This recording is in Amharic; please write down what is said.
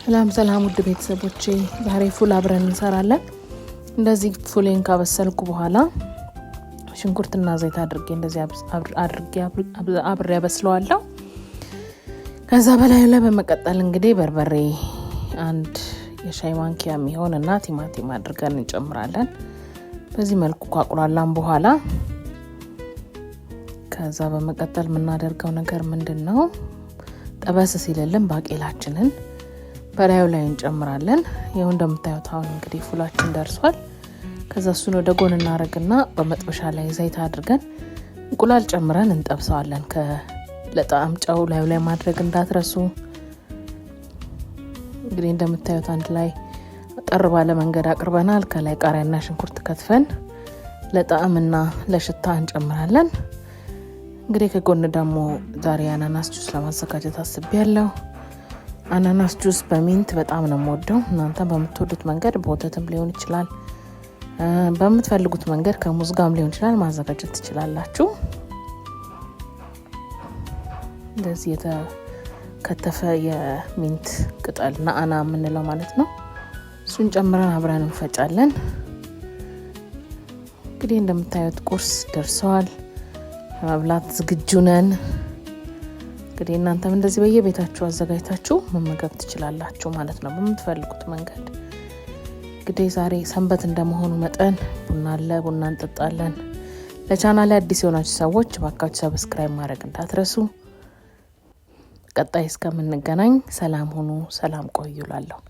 ሰላም ሰላም ውድ ቤተሰቦቼ፣ ዛሬ ፉል አብረን እንሰራለን። እንደዚህ ፉሌን ካበሰልኩ በኋላ ሽንኩርትና ዘይት አድርጌ እንደዚህ አድርጌ አብሬ አበስለዋለሁ። ከዛ በላዩ ላይ በመቀጠል እንግዲህ በርበሬ አንድ የሻይ ማንኪያ የሚሆን እና ቲማቲም አድርገን እንጨምራለን። በዚህ መልኩ ካቁላላን በኋላ ከዛ በመቀጠል የምናደርገው ነገር ምንድን ነው? ጠበስ ሲልልን ባቄላችንን በላዩ ላይ እንጨምራለን። ይኸው እንደምታዩት አሁን እንግዲህ ፉላችን ደርሷል። ከዛ እሱን ወደ ጎን እናደርግና በመጥበሻ ላይ ዘይት አድርገን እንቁላል ጨምረን እንጠብሰዋለን። ለጣዕም ጨው ላዩ ላይ ማድረግ እንዳትረሱ። እንግዲህ እንደምታዩት አንድ ላይ ጠር ባለ መንገድ አቅርበናል። ከላይ ቃሪያና ሽንኩርት ከትፈን ለጣዕምና ለሽታ እንጨምራለን። እንግዲህ ከጎን ደግሞ ዛሬ አናናስ ጁስ ለማዘጋጀት አስቤያለሁ። አናናስ juice በ mint በጣም ነው የምወደው። እናንተ በምትወዱት መንገድ በወተትም ሊሆን ይችላል፣ በምትፈልጉት መንገድ ከሙዝ ጋርም ሊሆን ይችላል ማዘጋጀት ትችላላችሁ። እንደዚህ የተከተፈ የ mint ቅጠል ናአና የምንለው ማለት ነው። እሱን ጨምረን አብረን እንፈጫለን። እንግዲህ እንደምታዩት ቁርስ ደርሰዋል። ለመብላት ዝግጁ ነን። እንግዲህ እናንተም እንደዚህ በየቤታችሁ አዘጋጅታችሁ መመገብ ትችላላችሁ ማለት ነው፣ በምትፈልጉት መንገድ። እንግዲህ ዛሬ ሰንበት እንደመሆኑ መጠን ቡና አለ፣ ቡና እንጠጣለን። ለቻናሌ አዲስ የሆናችሁ ሰዎች ባካችሁ subscribe ማድረግ እንዳትረሱ። ቀጣይ እስከምንገናኝ ሰላም ሁኑ፣ ሰላም ቆዩ እላለሁ።